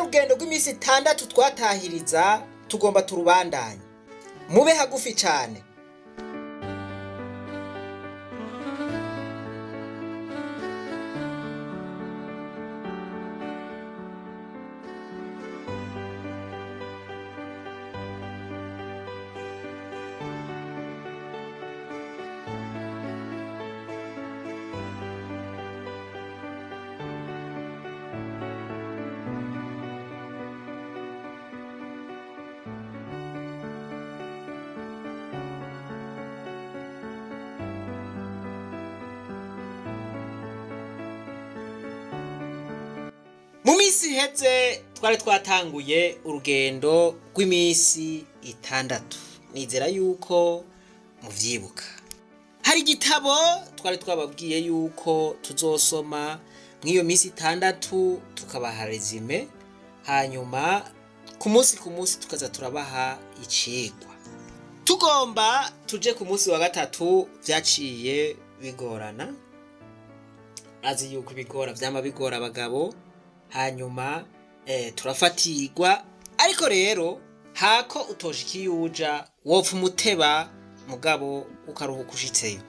Rugendo rw'iminsi 6 twatahiriza tugomba turubandanye. Mube hagufi cyane. Mu minsi iheze twari twatanguye urugendo rw'iminsi 6. Nizera yuko muvyibuka. Hari igitabo twari twababwiye yuko tuzosoma mw'iyo minsi 6, tukabaha resume, hanyuma ku munsi ku munsi tukaza turabaha icigwa. Tugomba tuje ku munsi wa 3, vyaciye bigorana. Azi yuko ibigora vyama bigora abagabo, hanyuma turafatirwa. Ariko rero hako utosha ikiyuja wopfa umuteba, mugabo ukaruhuka ushitseyo.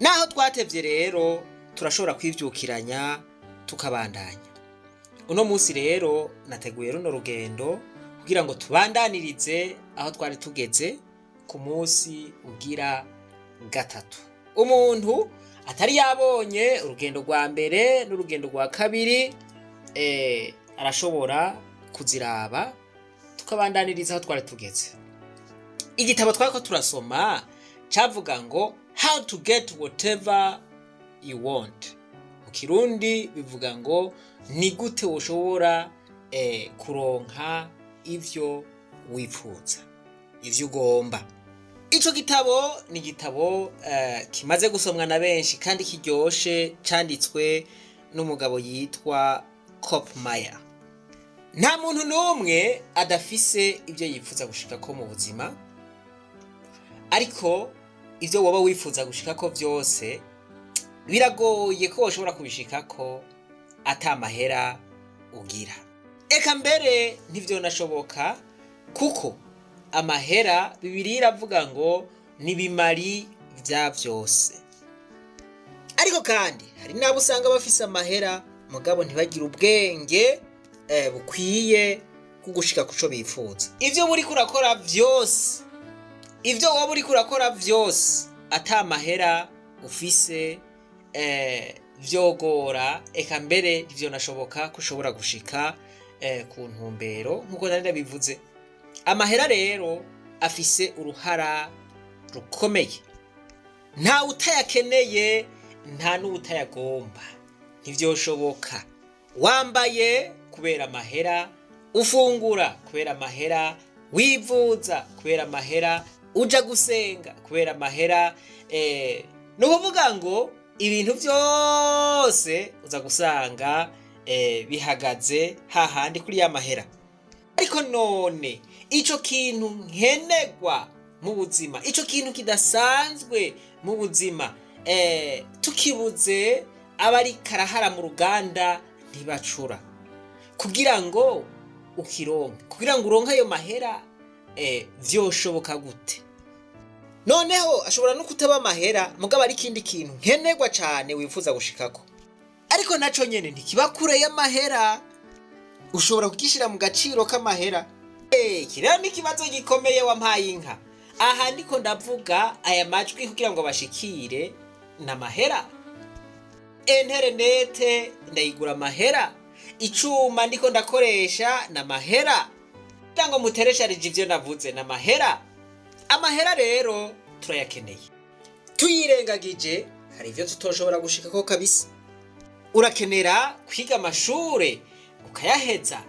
Naho twatevye rero turashobora kwivyukiranya tukabandanya. Uno munsi rero nateguye runo rugendo kugira ngo tubandanirize aho twari tugeze ku munsi ugira 3. Umuntu atari yabonye urugendo rwa mbere n'urugendo rwa kabiri, arashobora kuziraba tukabandaniriza aho twari tugeze. Igitabo twariko turasoma cavuga ngo how to get whatever you want. Mu Kirundi bivuga ngo ni gute woshobora kuronka ivyo wifuza, ivyo ugomba. Ico gitabo ni igitabo kimaze gusomwa na benshi kandi kiryoshe, canditswe n'umugabo yitwa Kopmeyer. Nta muntu n'umwe adafise ibyo yifuza gushikako mu buzima, ariko ibyo woba wifuza gushikako byose biragoye ko woshobora kubishikako ata mahera ugira. Eka mbere ntivyonashoboka, kuko amahera Bibiliya iravuga ngo nibimari vya vyose. Ariko kandi hari n'abo usanga bafise amahera mugabo ntibagire ubwenge bukwiye bwo gushika kuco bifuza. Ivyo uriko urakora vyose, ivyo woba uriko urakora vyose ata mahera ufise, vyogora, eka mbere ntivyonashoboka ko ushobora gushika ku ntumbero nkuko nari ndabivuze. Amahera rero afise uruhara rukomeye. Nta utayakeneye, nta n'utayagomba, ntivyoshoboka. Wambaye kubera amahera, ufungura kubera amahera, wivuza kubera amahera, uja gusenga kubera amahera. Ni ukuvuga ngo ibintu vyose uza gusanga bihagaze hahandi kuri ya mahera. Ariko none ico kintu nkenerwa mu buzima, ico kintu kidasanzwe mu buzima, tukibuze abari karahara mu ruganda ntibacura. Kugira ngo ukironke, kugira ngo uronke ayo mahera, vyoshoboka gute? Noneho ashobora no kutaba amahera, mugabo ari ikindi kintu nkenerwa cane wifuza gushikako, ariko naco nyene ntikiba kure y'amahera, ushobora kugishira mu gaciro k'amahera. Iki rero ni ikibazo gikomeye wampaye inka. Aha ndiko ndavuga aya majwi kugira ngo bashikire n'amahera. Interinete ndayigura amahera, icuma ndiko ndakoresha n'amahera, kugira ngo muteresharije ivyo navuze n'amahera. Amahera rero turayakeneye, tuyirengagije hari ivyo tutoshobora gushikako kabisa. Urakenera kwiga amashure ukayaheza,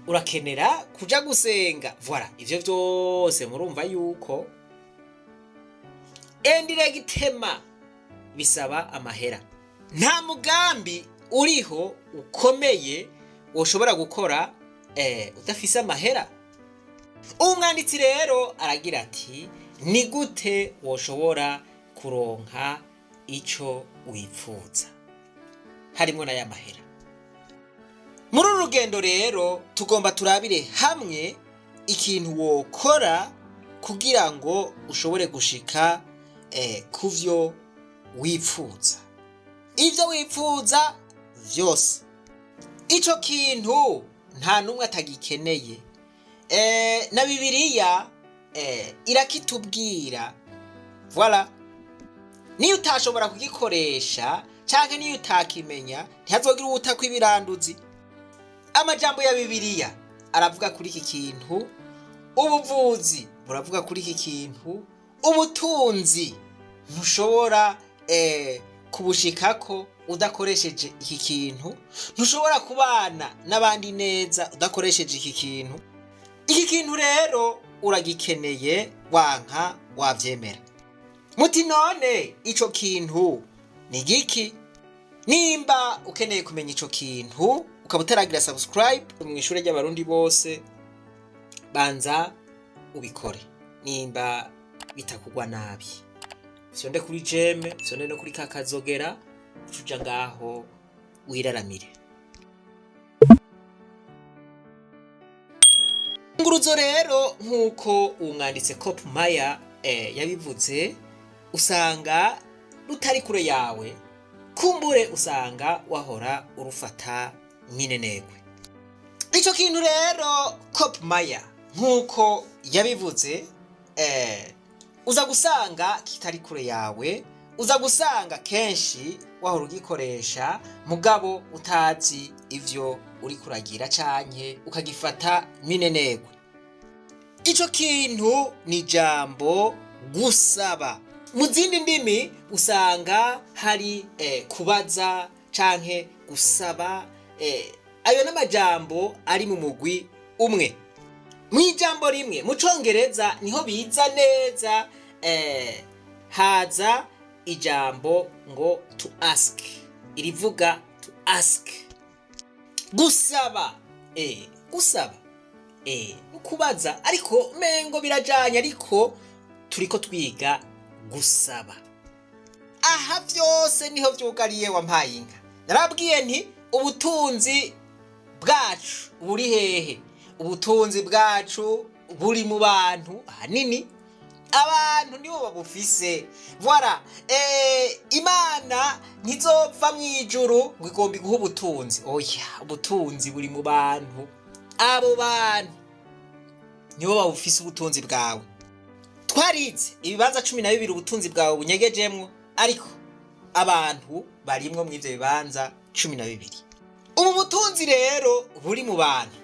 urakenera kuja gusenga, voilà, ivyo vyose murumva yuko indirectement bisaba amahera. Nta mugambi uriho ukomeye woshobora gukora udafise amahera. Umwanditsi rero aragira ati ni gute woshobora kuronka ico wipfuza, harimo n'aya mahera. Muri uru rugendo rero tugomba turabire hamwe ikintu wokora kugira ngo ushobore gushika kuvyo wipfuza, ivyo wipfuza vyose. Ico kintu nta n'umwe atagikeneye. Na Bibiliya irakitubwira. Voilà, niyo utashobora kugikoresha canke niyo utakimenya, ntihazogira uwutakwa ibiranduzi. Amajambo ya Bibiliya aravuga kuri iki kintu, ubuvuzi buravuga kuri iki kintu. Ubutunzi ntushobora kubushikako udakoresheje iki kintu, ntushobora kubana n'abandi neza udakoresheje iki kintu. Iki kintu rero uragikeneye, wanka wavyemera. Muti none ico kintu ni giki? Nimba ukeneye kumenya ico kintu, ukaba utaragira subscribe mu ishure ry'Abarundi bose, banza ubikore nimba bitakugwa nabi. Fyonde kuri j'aime, fyonde no kuri kakazogera, ucuja ngaho wiraramire. Nguruzo rero, nk'uko umwanditse Cop Maya yabivuze, usanga rutari kure yawe, kumbure usanga wahora urufata minenegwe. Ico kintu rero, Cop Maya nk'uko yabivuze, uza gusanga kitari kure yawe, uza gusanga kenshi wahora ugikoresha mugabo utazi ivyo uri kuragira, canke ukagifata minenegwe. Ico kintu ni jambo gusaba. Mu zindi ndimi usanga hari kubaza canke gusaba. Ayo n'amajambo ari mu mugwi umwe. Mu ijambo rimwe mu Congereza niho biza neza, haza ijambo ngo to ask, irivuga to ask, gusaba. Gusaba kubaza, ariko mengo birajanye, ariko turiko twiga gusaba. Aha vyose niho vyugariye. Wampaye inka, narabwiye nti ubutunzi bwacu buri hehe? Ubutunzi bwacu buri mu bantu ahanini, abantu nibo babufise. Voilà, Imana ntizopfa mw'ijuru ngo igomba iguha ubutunzi. Oya, ubutunzi buri mu bantu, abo bantu nibo babufise ubutunzi bwawe. Twarize ibibanza 12 ubutunzi bwawe bunyegejemwo, ariko abantu barimwo mw'ivyo bibanza 12. Ubu butunzi rero buri mu bantu,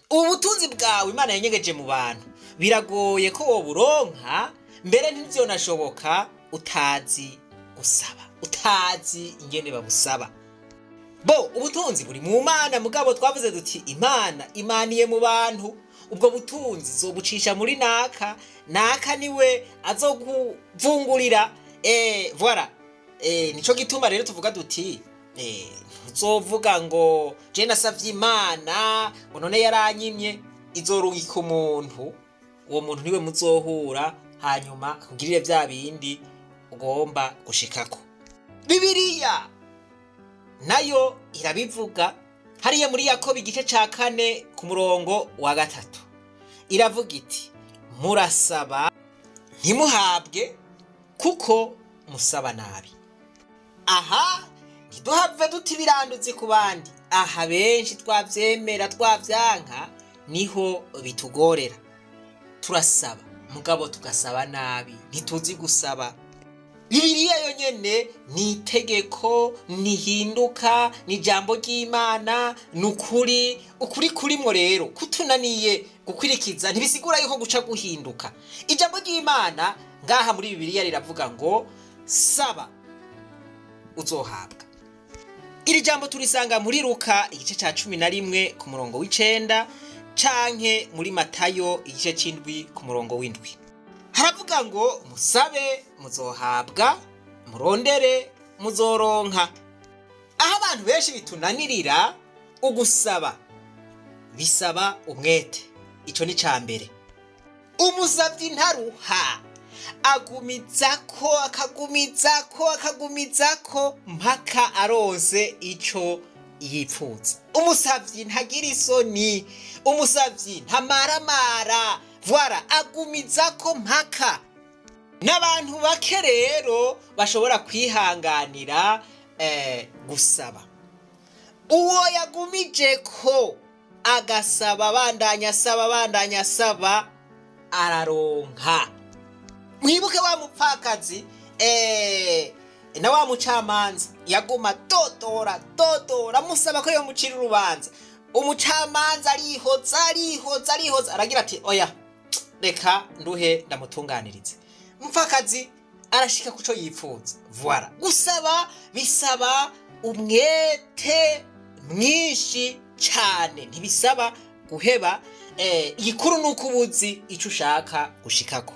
ubu butunzi bwawe Imana yanyegeje mu bantu, biragoye ko woburonka, mbere ntivyonashoboka utazi gusaba, utazi ingene babusaba. Bo ubutunzi buri mu Mana, mugabo twavuze duti Imana imaniye mu bantu. Ubwo butunzi zobucisha muri naka, naka niwe azokuvungurira. Voilà, nico gituma rero tuvuga duti ntuzovuga ngo je nasavye Imana ngo none yaranyimye. Izorungika umuntu, uwo muntu niwe muzohura, hanyuma akugirire vya bindi ugomba gushikako. Bibiliya nayo irabivuga hariya muri Yakobo igice ca 4 ku murongo wa 3, iravuga iti: murasaba ntimuhabwe kuko musaba nabi. Aha ntiduhave duta ibiranduzi ku bandi. Aha benshi twavyemera twavyanka, niho bitugorera. Turasaba mugabo tugasaba nabi, ntituzi gusaba. Bibiliya yonyene ni itegeko, ntihinduka, ni ijambo ry'Imana, ni ukuri. Ukuri kurimwo rero kutunaniye gukwirikiza ntibisigura yuko guca guhinduka. Ijambo ry'Imana ngaha muri Bibiliya riravuga ngo saba uzohabwa. Iri jambo turisanga muri Luka igice ca 11 ku murongo w'9, canke muri Matayo igice c'7 ku murongo w'7. Haravuga ngo musabe muzohabwa, murondere muzoronka. Aho abantu benshi bitunanirira ugusaba, bisaba umwete, ico ni ca mbere. Umusavyi ntaruha, agumizako, akagumizako, akagumizako mpaka aronse ico yipfuza. Umusavyi ntagira isoni, umusavyi ntamaramara, voilà, agumizako mpaka. N'abantu bake rero bashobora kwihanganira gusaba. Uwo yagumije ko agasaba, bandanya asaba, bandanya asaba, araronka. Mwibuke wa mupfakazi na wa mucamanza yaguma dodora dodora amusaba ko yomucira urubanza. Umucamanza arihoza, arihoza, arihoza, aragira ati: "Oya, reka nduhe ndamutunganirize." Umupfakazi arashika kuco yipfuza. Voilà, gusaba bisaba umwete mwinshi cyane, ntibisaba guheba. Igikuru ni uko ubuzi ico ushaka gushikako.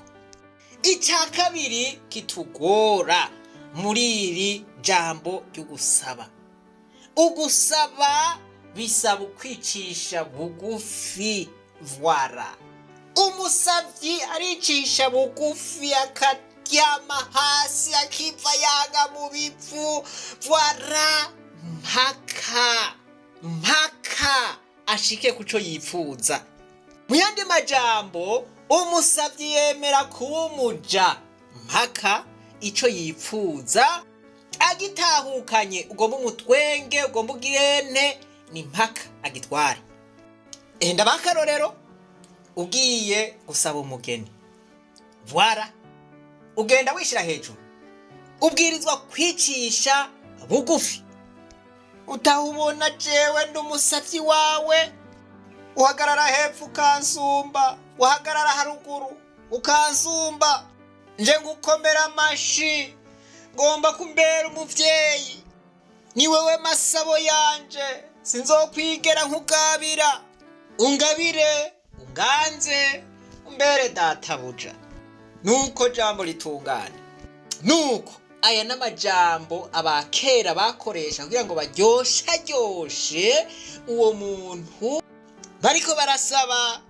Icya kabiri kitugora muri iri jambo ryo gusaba, ugusaba bisaba ukwicisha bugufi. Voilà, umusavyi aricisha bugufi, akaryama hasi, akiva yanga mu bivu, voilà, mpaka mpaka ashike kuco yipfuza. Mu yandi majambo, umusavyi yemera kuba umuja mpaka ico yipfuza agitahukanye. Ugomba umutwenge, ugomba ugirente, ni mpaka agitware. Enda bakarorero, ugiye gusaba umugeni, voilà, ugenda wishira hejuru? Ubwirizwa kwicisha bugufi. Utahubona jewe ndi umusavyi wawe, uhagarara hepfo ukansumba, uhagarara haruguru ukansumba, nje ngukomera amashi, ngomba kumbera umuvyeyi, ni wewe masabo yanje, sinzokwigera nkugabira, ungabire, unganze, umbere databuja. Nuko jambo ritungane. Nuko aya n'amajambo abakera bakoresha kugira ngo baryosharyoshe uwo muntu bariko barasaba.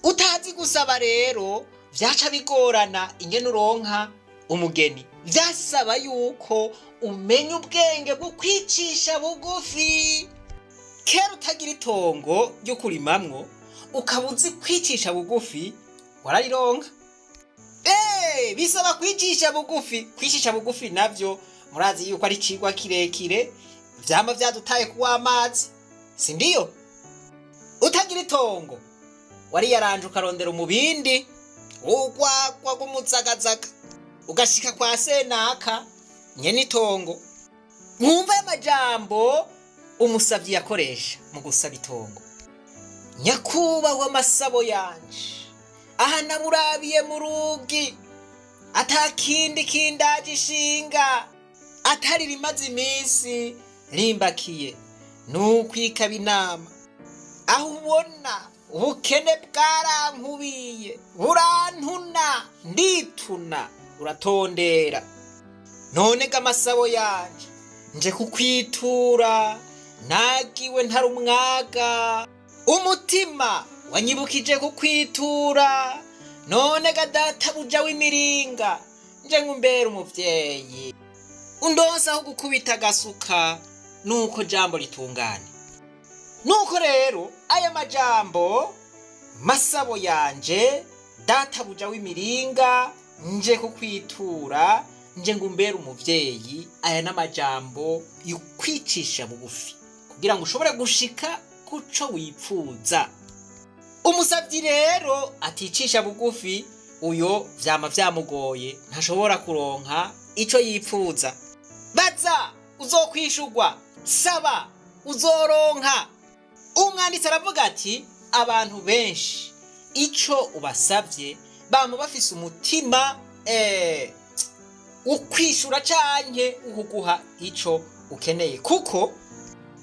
Utazi gusaba rero vyaca bigorana ingene uronka umugeni. Vyasaba yuko umenya ubwenge bwo kwicisha bugufi. Kera utagira itongo ryo kurimamwo, ukaba uzi kwicisha bugufi, wararironka. Bisaba kwicisha bugufi. Kwicisha bugufi navyo murazi yuko ari icigwa kirekire, vyama vyadutaye kuwa amazi, si ndiyo? Utagira itongo, wari yaranje ukarondera umubindi ugwagwa rw'umuzagazaga, ugashika kwa senaka nyene itongo. Mwumva y'amajambo umusavyi yakoresha mu gusaba itongo: "Nyakubahwa amasabo yanje, aha naburabiye mu rugi, atakindi kindaje ishinga atari rimaze iminsi rimbakiye, nukwikaba inama. Aho ubona ubukene bwarankubiye, burantuna, ndituna, uratondera. None ga amasabo yanje, nje kukwitura, nagiwe ntari umwaga, umutima wanyibukije kukwitura. None ga databuja w'imiringa, nje ngumbera umuvyeyi, undonsa aho gukubita agasuka, nuko jambo ritungane." Nuko rero aya majambo, "masabo yanje, databuja w'imiringa, nje kukwitura, nje ngumbere umuvyeyi", aya n'amajambo yukwicisha bugufi kugira ngo ushobore gushika kuco wipfuza. Umusavyi rero aticisha bugufi, uyo vyama vyamugoye, ntashobora kuronka ico yipfuza. Baza, uzokwishurwa; saba, uzoronka. Umwanditsi aravuga ati abantu benshi ico ubasavye bama bafise umutima ukwishura canke ukuguha ico ukeneye, kuko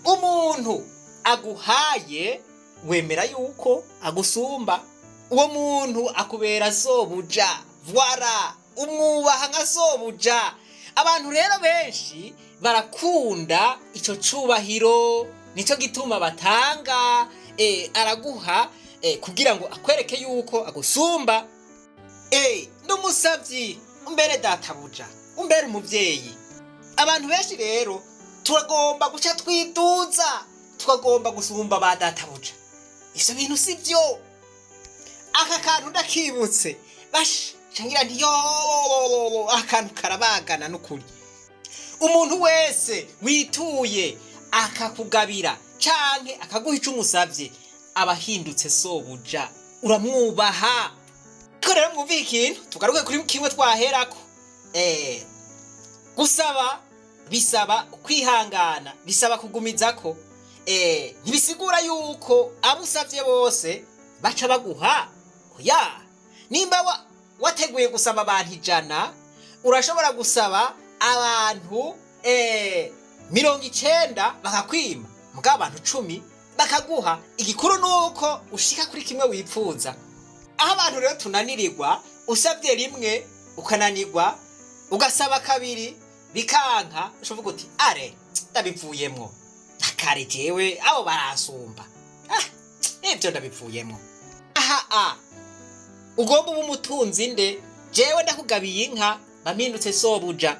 umuntu aguhaye wemera yuko agusumba. Uwo muntu akubera sobuja, voilà, umwubaha nka sobuja. Abantu rero benshi barakunda ico cubahiro, nico gituma batanga. Araguha kugira ngo akwereke yuko agusumba. N'umusavyi, umbere databuja, umbere umuvyeyi. Abantu benshi rero Turagomba guca twiduza, tukagomba gusumba ba databuja. Ivyo bintu si byo. Aka kantu ndakibutse, basha, ngira nti yo, akantu karabagana n'ukuri. Umuntu wese wituye akakugabira canke akaguha ico umusavye, aba ahindutse sobuja, uramwubaha. Ariko rero mwumviye ikintu, tugaruke kuri kimwe twaherako. Gusaba bisaba kwihangana, bisaba kugumizako. Ntibisigura yuko abo usavye bose baca baguha, oya. Nimba wateguye gusaba abantu 100, urashobora gusaba abantu 90 bakakwima, mugabo abantu 10 bakaguha. Igikuru nuko ushika kuri kimwe wipfuza. Aho abantu rero tunanirirwa, usabye rimwe ukananirwa, ugasaba kabiri bikanka, ushovuga uti: "Are, ndabivuyemwo akare, jewe abo baransumba, ah, ibyo ndabivuyemwo." Aha a ugomba uba umutunzi nde? Jewe ndakugabiye inka, bampindutse sobuja.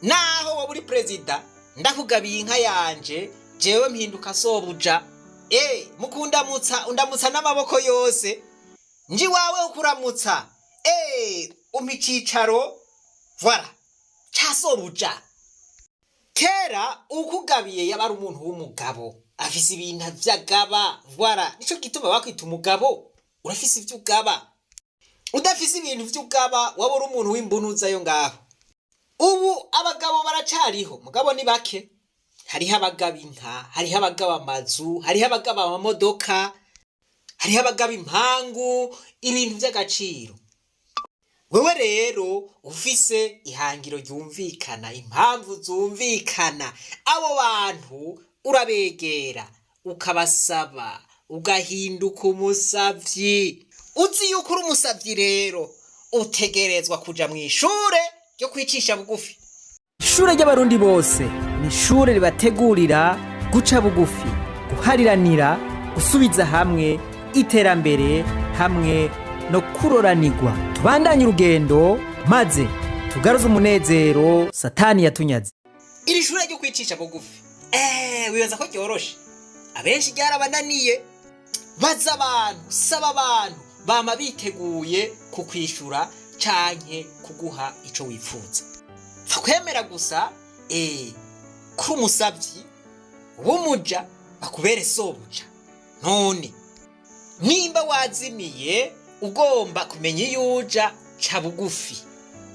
Naho wowe uri perezida, ndakugabiye inka yanje, jewe mpinduka sobuja. Mukundamutsa, undamutsa n'amaboko yose. Nji wawe ukuramutsa, umpa icicaro, voilà, ca sobuja. Kera ukugabiye yaba ari umuntu w'umugabo, afise ibintu vy'agaba, voilà. Nico gituma bakwita umugabo, urafise ivyo ugaba. Udafise ibintu vy'ugaba, waba uri umuntu w'imbunuza yo ngaho. Ubu abagabo baracariho, mugabo ni bake. Hariho abagaba inka, hariho abagaba amazu, hariho abagaba amamodoka, hariho abagaba impangu, ibintu vy'agaciro. Wewe rero ufise ihangiro ryumvikana, impamvu zumvikana, abo bantu urabegera ukabasaba, ugahinduka umusavyi. Uzi yuko uri umusavyi rero, utegerezwa kuja mw'ishure ryo kwicisha bugufi. Ishure ry'Abarundi bose ni ishure ribategurira guca bugufi, guhariranira, gusubiza hamwe, iterambere hamwe no kuroranirwa. Tubandanye urugendo maze tugaruze umunezero Satani yatunyaze. Iri shure ryo kwicisha bugufi, wibaza ko ryoroshe? Abenshi ryarabananiye. Baza abantu, saba abantu, bama biteguye kukwishura canke kuguha ico wifuza. Pfa kwemera gusa kuri umusavyi w'umuja, bakubere sobuja. None nimba wazimiye, ugomba kumenya iyo uja, ca bugufi,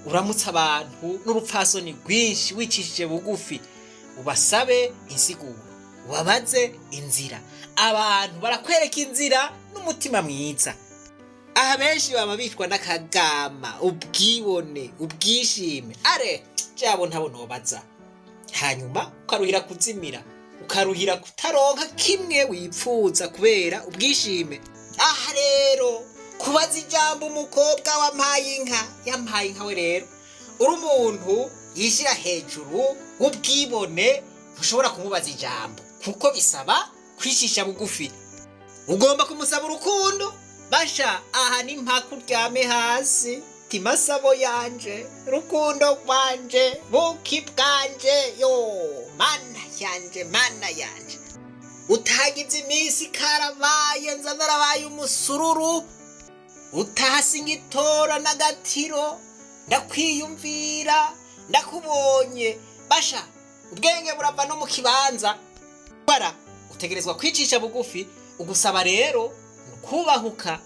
uramutse abantu n'urupfasoni rwinshi, wicishije bugufi, ubasabe insiguro, ubabaze inzira. Abantu barakwereka inzira n'umutima mwiza. Aha benshi baba bicwa n'akagama, ubwibone, ubwishime. Are jabo ntabo nobaza. Hanyuma ukaruhira kuzimira, ukaruhira kutaronka kimwe wipfuza kubera ubwishime. Aha rero kubaza ijambo umukobwa wampaye inka, yampaye inka we rero, uri umuntu yishyira hejuru w'ubwibone, ntushobora kumubaza ijambo kuko bisaba kwicisha bugufi. Ugomba kumusaba urukundo, basha, aha ni mpaka uryame hasi timasabo yanje, rukundo rwanje, buki bwanje, yo mana yanje, mana yanje, utagize iminsi karabaye, nza narabaye umusururu, utahasi ngitora n'agatiro, ndakwiyumvira, ndakubonye, basha, ubwenge burava no mu kibanza. Bara utegerezwa kwicisha bugufi. Ugusaba rero ni ukubahuka.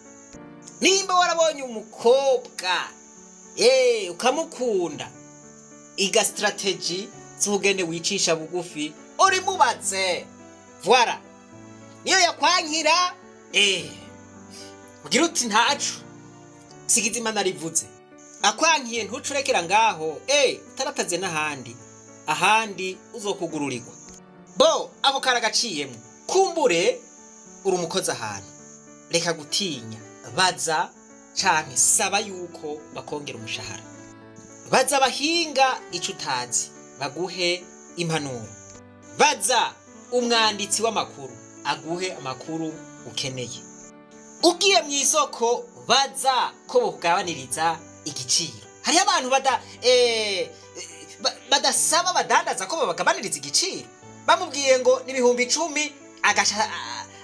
Nimba warabonye umukobwa ukamukunda, iga stratégie z'ubugene wicisha bugufi, urimubatse, voilà. Niyo yakwankira, ugira uti: "Ntacu sigiza Imana rivuze." Akwankiye, ntucurekera ngaho, utarataze n'ahandi, ahandi uzokugururirwa. Bo ako karagaciyemo. Kumbure uri umukozi ahantu, reka gutinya, baza canke saba yuko bakongera umushahara. Baza abahinga ico utazi baguhe impanuro. Baza umwanditsi w'amakuru aguhe amakuru ukeneye. Ugiye mu isoko, baza ko bokugabaniriza igiciro. Hariho abantu bada Badasaba abadandaza ko babagabaniriza igiciro. Bamubwiye ngo ni 10,000, agaca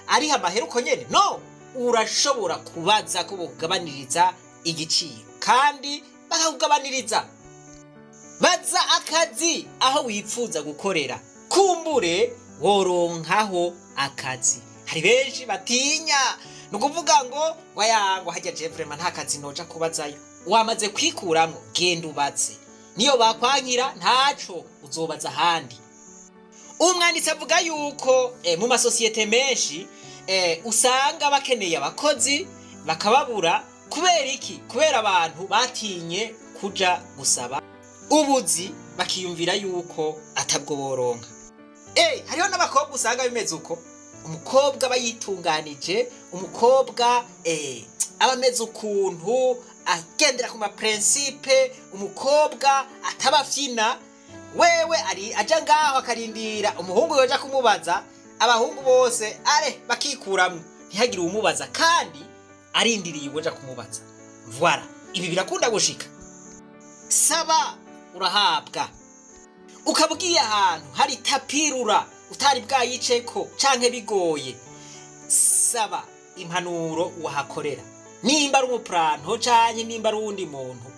ariha amahera uko nyene. No urashobora kubaza ko bokugabaniriza igiciro kandi bakakugabaniriza. Baza akazi aho wifuza gukorera, kumbure woronkaho akazi. Hari benshi batinya, ni ukuvuga ngo wayangwa hajya je vraiment nta kazi noja kubazayo. Wamaze kwikuramwo, genda ubaze. Niyo bakwankira ntaco, uzobaza ahandi. Umwanditsi avuga yuko mu masosiyete menshi usanga bakeneye abakozi bakababura. Kubera iki? Kubera abantu batinye kuja gusaba ubuzi, bakiyumvira yuko atabwo boronka. Hariho n'abakobwa usanga bimeze uko. Umukobwa aba yitunganije, umukobwa aba ameze ukuntu agendera ku ma principes, umukobwa ataba afyina. Wewe ari aja ngaho akarindira umuhungu yoja kumubaza. Abahungu bose are bakikuramwo, ntihagire uwumubaza, kandi arindiriye uwoja kumubaza. Voilà, ibi birakunda gushika. Saba urahabwa. Ukaba ugiye ahantu hari tapirura utari bwayiceko canke bigoye, saba impanuro uhakorera, nimba ari umupuranto canke nimba ari uwundi muntu.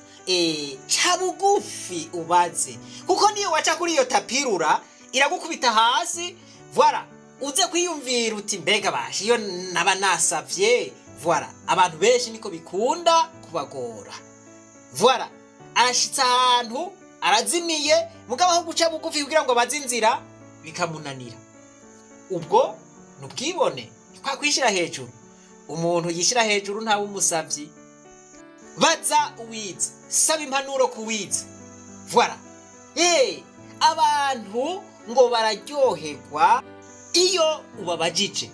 Ca bugufi ubaze, kuko niyo waca kuri iyo tapirura iragukubita hasi. Voilà, uze kwiyumvira uti: "Mbega basha iyo naba nasavye?" Voilà, abantu benshi niko bikunda kubagora. Voilà, arashitse ahantu arazimiye, mugabo aho guca bugufi kugira ngo abaze inzira bikamunanira. Ubwo ni ubwibone, kwa kwishira hejuru. Umuntu yishira hejuru ntawe umusavyi. Baza uwize, saba impanuro ku wize. Voilà, abantu ngo bararyoherwa iyo ubabajije,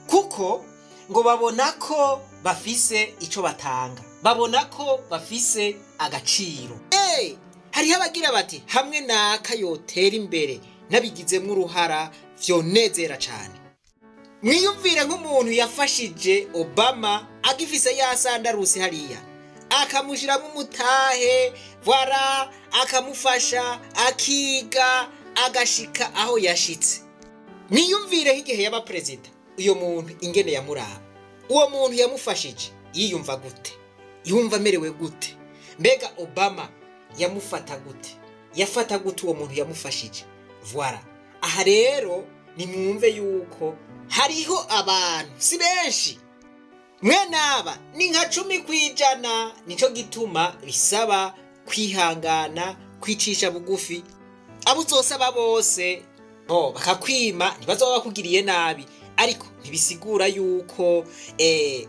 kuko ngo babona ko bafise ico batanga, babona ko bafise agaciro. Hariho abagira bati: "Hamwe naka yotera imbere nabigizemwo uruhara, vyonezera cane." Mwiyumvire nk'umuntu yafashije Obama agifise ya sandarusi hariya, akamushyiramo umutahe, voilà, akamufasha akiga agashika aho yashitse. Mwiyumvireho igihe yaba perezida, uyo muntu ingene yamuraba. Uwo muntu yamufashije yiyumva gute? Yumva amerewe gute? Mbega Obama yamufata gute? Yafata gute uwo muntu yamufashije? Voilà, aha rero nimwumve yuko hariho abantu, si benshi, mwe naba ni nka 10%. Nico gituma bisaba kwihangana, kwicisha bugufi. Abo uzosaba bose bo bakakwima, ntibazoba bakugiriye nabi, ariko ntibisigura yuko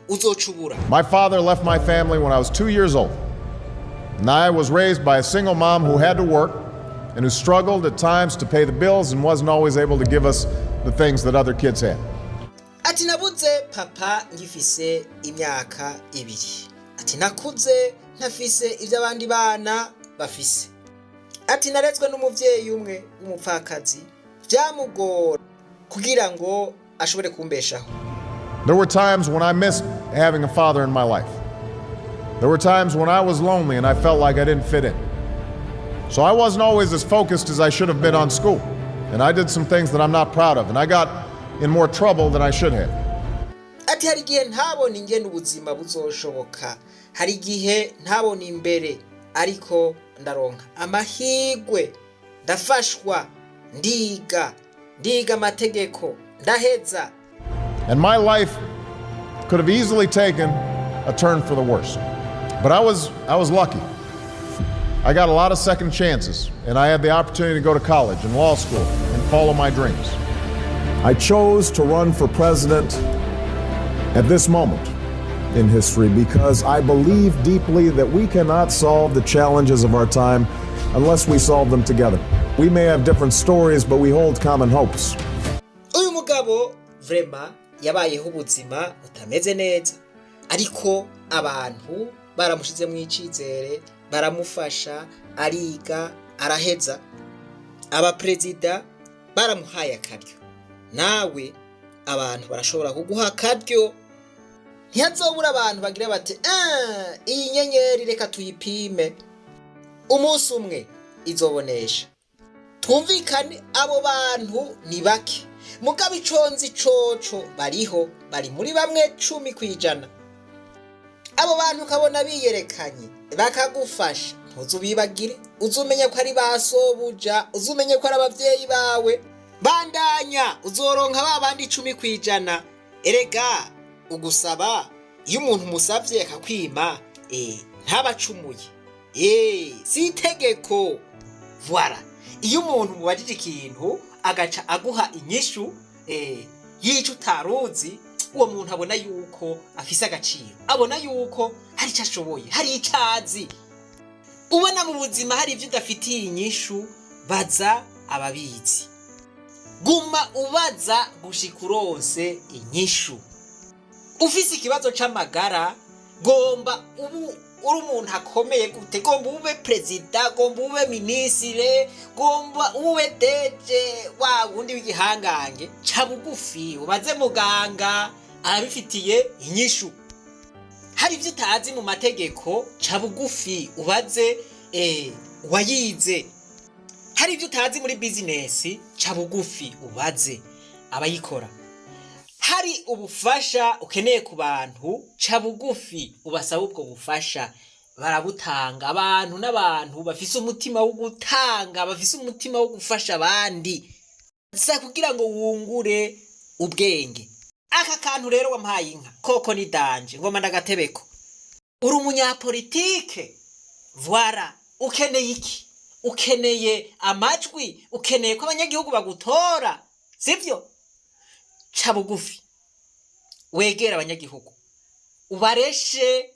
uzocubura. My father left my family when I was 2 years old. And I was raised by a single mom who had to work and who struggled at times to pay the bills and wasn't always able to give us the things that other kids had. Ati: "Nabuze papa ngifise imyaka 2." Ati: "Nakuze ntafise ibyo abandi bana bafise." Ati: "Naretswe n'umuvyeyi umwe w'umupfakazi, byamugora kugira ngo ashobore kumbeshaho." There were times when I missed having a father in my life. There were times when I was lonely and I felt like I didn't fit in. So I wasn't always as focused as I should have been on school. And I did some things that I'm not proud of, and I got in more trouble than I should have. Ati: "Hari igihe ntabona ingene ubuzima buzoshoboka, hari igihe ntabona imbere, ariko ndaronka amahirwe, ndafashwa, ndiga, ndiga amategeko, ndaheza." And my life could have easily taken a turn for the worse. But I was lucky. I got a lot of second chances, and I had the opportunity to go to college and law school and follow my dreams. I chose to run for president at this moment in history because I believe deeply that we cannot solve the challenges of our time unless we solve them together. We may have different stories, but we hold common hopes. Uyu mugabo vraiment yabayeho ubuzima butameze neza, ariko abantu baramushizemo icizere, baramufasha, ariga, araheza, abaperezida baramuhaye akaryo. Nawe abantu barashobora kuguha akaryo. Ntihazobura abantu bagira bati: "Ah, iyi nyenyeri reka tuyipime." Umunsi umwe izobonesha. Twumvikane, abo bantu ni bake, mugabo iconzi coco bariho, bari muri bamwe 10%. Abo bantu ukabona biyerekanye bakagufasha, ntuzubibagire. Uzumenya ko ari ba sobuja, uzumenye ko ari abavyeyi bawe. Bandanya, uzoronka ba bandi 10%. Erega ugusaba, iyo umuntu umusavye akakwima, ntabacumuye, si itegeko. Voilà, iyo umuntu mubajije ikintu agaca aguha inyishu y'ico utaruzi, uwo muntu abona yuko afise agaciro, abona yuko hari icyo ashoboye, hari icyo azi. Ubona mu buzima hari ibyo udafitiye inyishu, baza ababizi. Guma ubaza gushika uronse inyishu. Ufise ikibazo c'amagara, gomba ubu uri umuntu akomeye gute, gomba ube perezida, gomba ube minisire, gomba ube DG wa wundi w'igihangange, ca bugufi ubaze muganga, arabifitiye inyishu. Hari ibyo utazi mu mategeko, ca bugufi ubaze uwayize. Hari ibyo utazi muri bizinesi, ca bugufi ubaze abayikora. Hari ubufasha ukeneye ku bantu, ca bugufi ubasaba ubwo bufasha, barabutanga. Abantu n'abantu bafise umutima wo gutanga, bafise umutima wo gufasha abandi, za kugira ngo wungure ubwenge. Aka kantu rero wampaye inka koko ni danger. Ngoma ndagatebeko. Uri umunyapolitike, voilà, ukeneye iki? Ukeneye amajwi, ukeneye ko abanyagihugu bagutora, sivyo? Ca bugufi wegera abanyagihugu, ubareshe,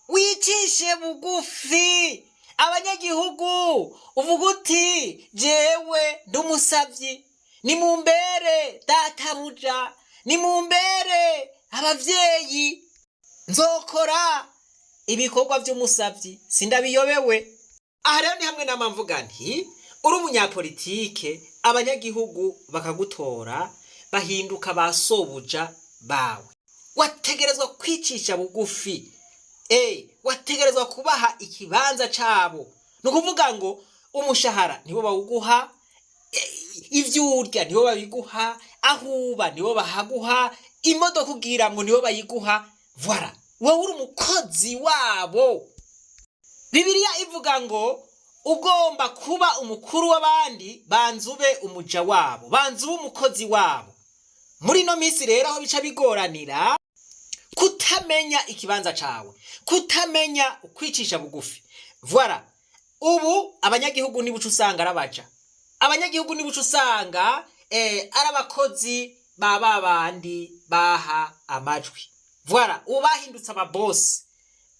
wicishe bugufi abanyagihugu, uvuga uti: "Jewe ndi umusavyi, nimumbere databuja, nimumbere abavyeyi, nzokora ibikorwa vy'umusavyi, sindabiyobewe." Aha rero ni hamwe nama mvuga nti uri umunyapolitike, abanyagihugu bakagutora, bahinduka ba sobuja bawe. Wategerezwa kwicisha bugufi, wategerezwa kubaha ikibanza cabo. Ni ukuvuga ngo umushahara nibo bawuguha, ivyo urya nibo babiguha, aho uba nibo bahaguha, imodoka ugiramwo nibo bayiguha. Voilà, wowe uri umukozi wabo. Bibiliya ivuga ngo ugomba kuba umukuru w'abandi, banza ube umuja wabo, banza ube umukozi wabo. Muri ino minsi rero, aho bica bigoranira, kutamenya ikibanza cawe, kutamenya ukwicisha bugufi. Voilà, ubu abanyagihugu nibuca usanga arabaja, abanyagihugu nibuca usanga ari abakozi ba babandi baha amajwi. Voilà, ubu bahindutse ababosi.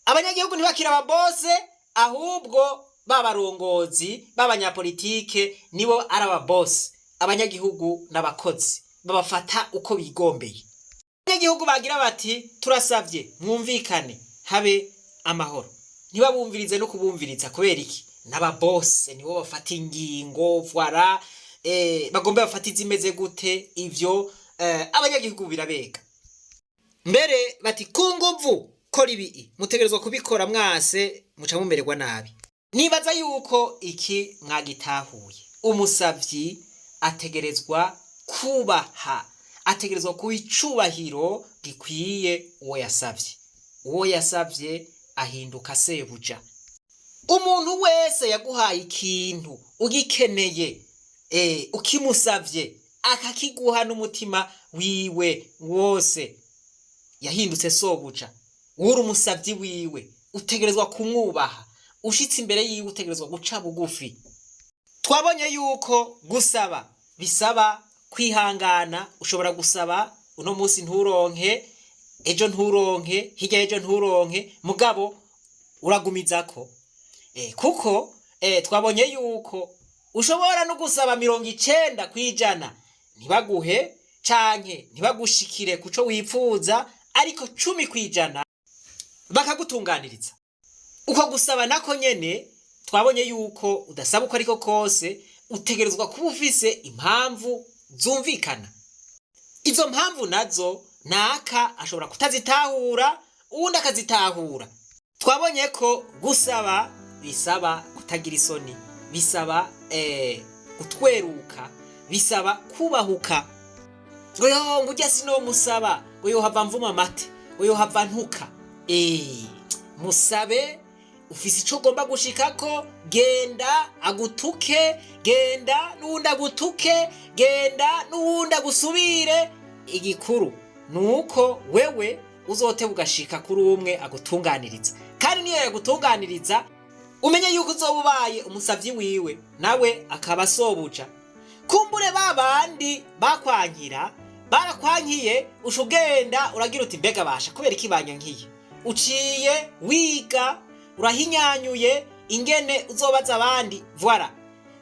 Abanyagihugu ntibakira ababose, ahubwo b'abarongozi b'abanyapolitike nibo ari ababosi, abanyagihugu n'abakozi, babafata uko bigombeye. Abanyagihugu bagira bati: "Turasavye mwumvikane habe amahoro", ntibabumvirize no kubumviriza. Kubera iki? N'ababose nibo bafata ingingo. Voilà, bagomba bafata izimeze gute, ivyo abanyagihugu birabega. Mbere bati: "Ku nguvu kora ibi, mutegerezwa kubikora", mwase muca mumererwa nabi. Nibaza yuko iki mwagitahuye. Umusavyi ategerezwa kubaha, ategerezwa kuha icubahiro gikwiye uwo yasavye. Uwo yasavye ahinduka sebuja. Umuntu wese yaguhaye ikintu ugikeneye, ukimusavye akakiguha n'umutima wiwe wose, yahindutse sobuja. Uri umusavyi wiwe, utegerezwa kumwubaha. Ushitse imbere yiwe utegerezwa guca bugufi. Twabonye yuko gusaba bisaba kwihangana. Ushobora gusaba uno munsi nturonke, ejo nturonke, hirya y'ejo nturonke, mugabo uragumizako, kuko twabonye yuko ushobora no gusaba 90% ntibaguhe canke ntibagushikire kuco wipfuza, ariko 10% bakagutunganiriza. Uko gusaba nako nyene twabonye yuko udasaba uko ariko kose, utegerezwa kuba ufise impamvu zumvikana. Izo mpamvu nazo naka ashobora kutazitahura, uwundi akazitahura. Twabonye ko gusaba bisaba kutagira isoni. Bisaba gutweruka, bisaba kubahuka ngo yo, ngo ujya sinomusaba, ngo yohava mvuma amate, ngo yohava ntuka. Musabe ufise ico ugomba gushikako. Genda agutuke, genda n'uwundi agutuke, genda n'uwundi agusubire. Igikuru nuko wewe uzoteba ugashika kuri umwe agutunganiriza. Kandi niyo yagutunganiriza, umenye yuko uzoba ubaye umusavyi wiwe, nawe akaba asobuja. Kumbure ba bandi bakwankira barakwankiye, usha ugenda uragira uti: "Mbega basha, kubera iki banyankiye?" Uciye wiga, urahinyanyuye ingene uzobaza abandi. Voilà,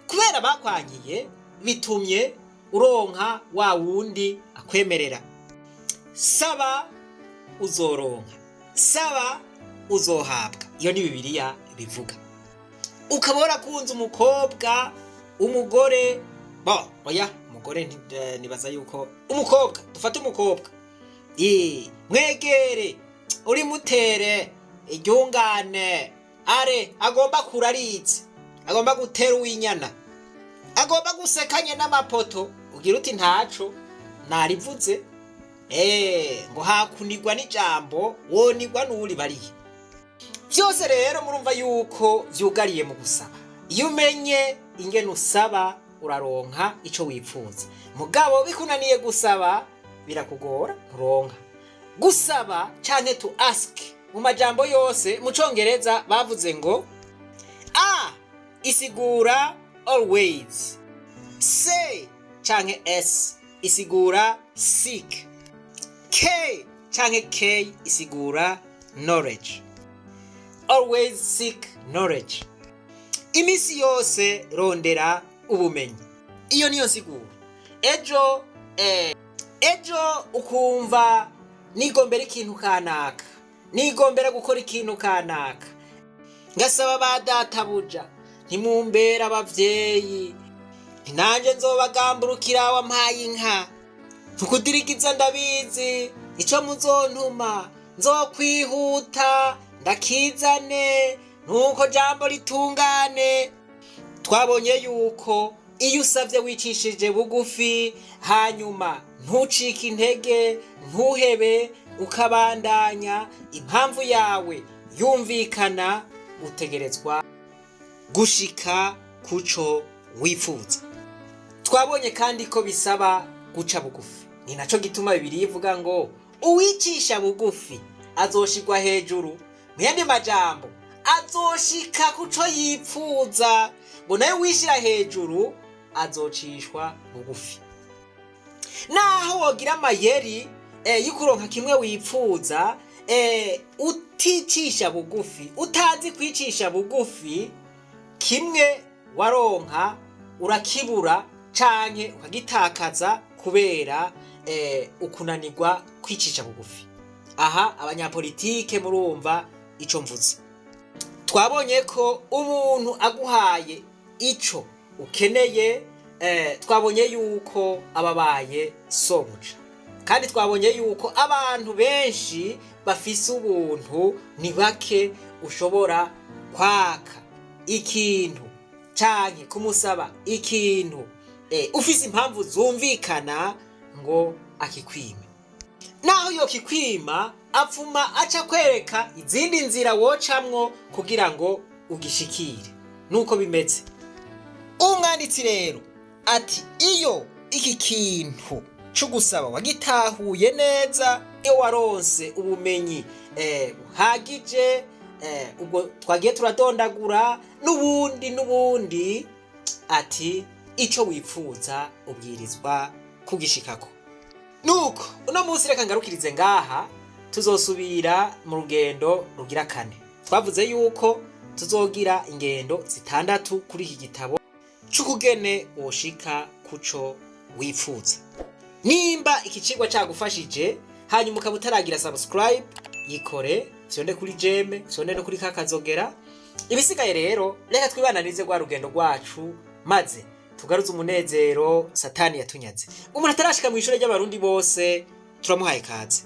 kubera bakwankiye bitumye uronka wa wundi akwemerera. Saba uzoronka, saba uzohabwa. Iyo ni Bibiliya bivuga. Ukaba warakunze umukobwa, umugore, bo oya, umugore nibaza yuko umukobwa, dufate umukobwa. Mwegere, uri mutere iryungane, are agomba kurarize, agomba gutera uwinyana, agomba gusekanye n'amapoto, ugira uti: "Ntaco narivuze." Ngo hakunigwa n'ijambo, wonigwa n'uri bariye byose. Rero murumva yuko vyugariye mu gusaba. Iyo umenye ingene usaba, uraronka ico wipfuza. Mugabo bikunaniye gusaba, birakugora, nturonka. Gusaba canke to ask, mu majambo yose mu Congereza bavuze ngo A isigura always, C canke S isigura seek, K canke K isigura knowledge. Always seek knowledge, imisi yose rondera ubumenyi. Iyo niyo nsiguro. Ejo ukumva nigombera ikintu kanaka, nigombera gukora ikintu kanaka, ngasaba ba databuja, ntimumbera abavyeyi, ntinanje nzobagamburukira, wampaye inka ntukudirigiza, ndabizi ico muzontuma nzokwihuta ndakizane, nuko jambo ritungane. Twabonye yuko iyo usavye wicishije bugufi, hanyuma ntucike intege, ntuhebe, ukabandanya, impamvu yawe yumvikana, utegerezwa gushika kuco wifuza. Twabonye kandi ko bisaba guca bugufi. Ni naco gituma Bibiliya ivuga ngo uwicisha bugufi azoshigwa hejuru. Mu yandi majambo, azoshika kuco yipfuza, ngo nawe wishira hejuru azocishwa bugufi. Naho wogira amayeri y'ukuronka kimwe wipfuza, uticisha bugufi, utazi kwicisha bugufi, kimwe waronka urakibura canke ukagitakaza kubera ukunanirwa kwicisha bugufi. Aha abanyapolitike murumva ico mvuze. Twabonye ko umuntu aguhaye ico ukeneye, twabonye yuko ababaye sobuja. Kandi twabonye yuko abantu benshi bafise ubuntu ni bake. Ushobora kwaka ikintu canke kumusaba ikintu ufise impamvu zumvikana ngo akikwime. Naho yokikwima, apfuma aca kwereka izindi nzira wocamwo kugira ngo ugishikire. Nuko bimeze. Umwanditsi rero ati: iyo iki kintu cyo gusaba wagitahuye neza, iyo waronse ubumenyi buhagije, ubwo twagiye turadondagura n'ubundi n'ubundi, ati ico wipfuza ubwirizwa kugishikako. Nuko uno munsi reka ngarukirize ngaha. Tuzosubira mu rugendo rugira kane. Twavuze yuko tuzogira ingendo zitandatu kuri iki gitabo c'ukugene woshika kuco wipfuza. Nimba iki cigwa cagufashije, hanyuma ukaba utaragira subscribe, yikore, fyonde kuri j'aime, fyonde no kuri kakazogera. Ibisigaye rero, reka twibananize rwa rugendo rwacu, maze tugaruze umunezero Satani yatunyaze. Umuntu atarashika mu ishure ry'Abarundi bose, turamuhaye kaze.